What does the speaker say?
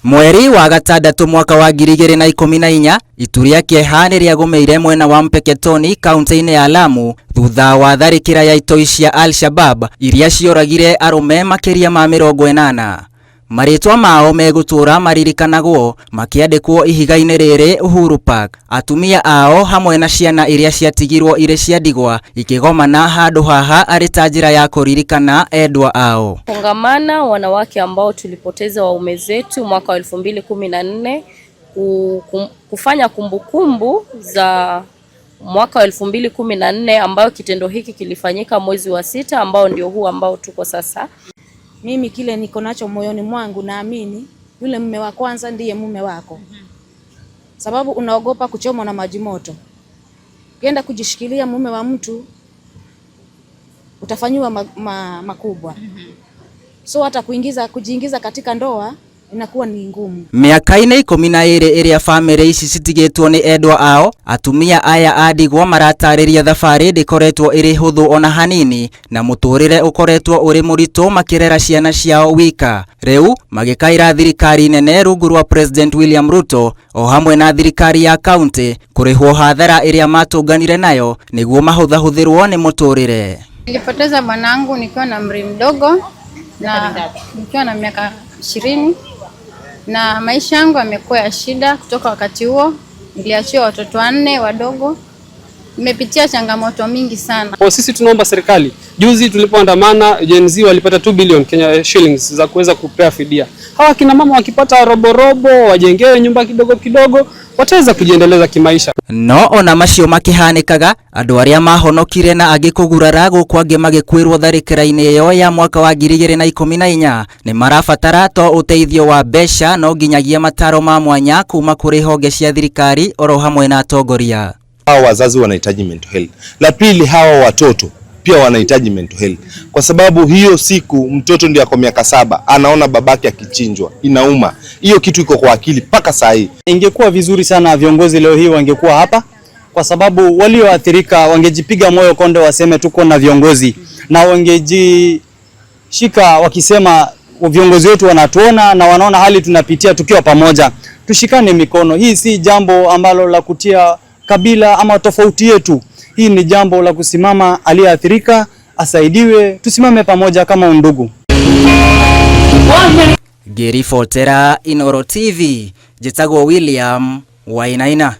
Mweri wa gatandatũ mwaka wa 2014, itu rĩa kĩeha nĩrĩagũmĩire mwena wa Mpeketoni kaunti-inĩ ya Lamu thutha wa tharĩkĩra ya itoi cia Al-Shabab iria cioragire arũme makĩria ma 80. Marĩtwa mao megũtũra maririkanagwo makĩandĩkwo ihiga-inĩ rĩrĩ Uhuru Park. Atumia ao hamwe na ciana iria ciatigirwo irĩ cia ndigwa ikĩgomana handũ haha arĩ ta njĩra ya kũririkana endwa ao. Kongamana wanawake ambao tulipoteza waume zetu mwaka wa 2014 kufanya kumbukumbu za mwaka wa 2014 ambayo kitendo hiki kilifanyika mwezi wa 6 ambao ndio huu ambao tuko sasa. Mimi kile niko nacho moyoni mwangu, naamini yule mume wa kwanza ndiye mume wako, sababu unaogopa kuchomwa na maji moto. Ukienda kujishikilia mume wa mtu utafanyiwa makubwa. So hata kujiingiza katika ndoa inakuwa ni ngumu. Mĩaka-inĩ 12 ĩrĩa bamĩrĩ ici citigĩtwo nĩ endwa ao, atumia aya a ndigwa maratarĩria thabarĩ ndĩkoretwo ĩrĩ hũthũ ona hanini na mũtũrĩre ũkoretwo ũrĩ mũritũ makĩrera ciana ciao wika. Rĩu magĩkaĩra thirikari nene rungu rwa President William Ruto o hamwe na thirikari ya kaunti kũrĩhwo hathara ĩrĩa matũnganire nayo nĩguo mahũthahũthĩrwo nĩ mũtũrĩre. Nilipoteza bwanangu nikiwa na umri mdogo na nikiwa na miaka 20 na maisha yangu yamekuwa ya shida kutoka wakati huo. Niliachiwa watoto 4 wadogo. Nimepitia changamoto mingi sana. Kwa sisi tunaomba serikali, juzi tulipoandamana Gen Z walipata 2 billion Kenya shillings za kuweza kupea fidia. Hawa kina mama wakipata robo robo, wajengewe nyumba kidogo kidogo, wataweza kujiendeleza kimaisha. No ona macio makihanikaga andu aria mahonokire na angĩ kũgurara gũkũ angĩ magĩkuĩrwo tharĩkĩra-inĩ ĩyo ya mwaka wa 2014 nĩ marabatara to ũteithio wa mbeca no nginyagia mataro ma mwanya kuma kũrĩ honge cia thirikari oro hamwe na atongoria. Hawa wazazi wanahitaji mental health. La pili, hawa watoto pia wanahitaji mental health, kwa sababu hiyo siku mtoto ndiye ako miaka 7 anaona babake akichinjwa, inauma. Hiyo kitu iko kwa akili mpaka saa hii. Ingekuwa vizuri sana viongozi leo hii wangekuwa hapa, kwa sababu walioathirika wangejipiga moyo konde, waseme tuko na viongozi, na wangejishika wakisema viongozi wetu wanatuona na wanaona hali tunapitia tukiwa pamoja. Tushikane mikono. Hii si jambo ambalo la kutia kabila ama tofauti yetu. Hii ni jambo la kusimama, aliyeathirika asaidiwe, tusimame pamoja kama undugu. Ngĩribotera Inooro TV, njĩtagwo William Wainaina.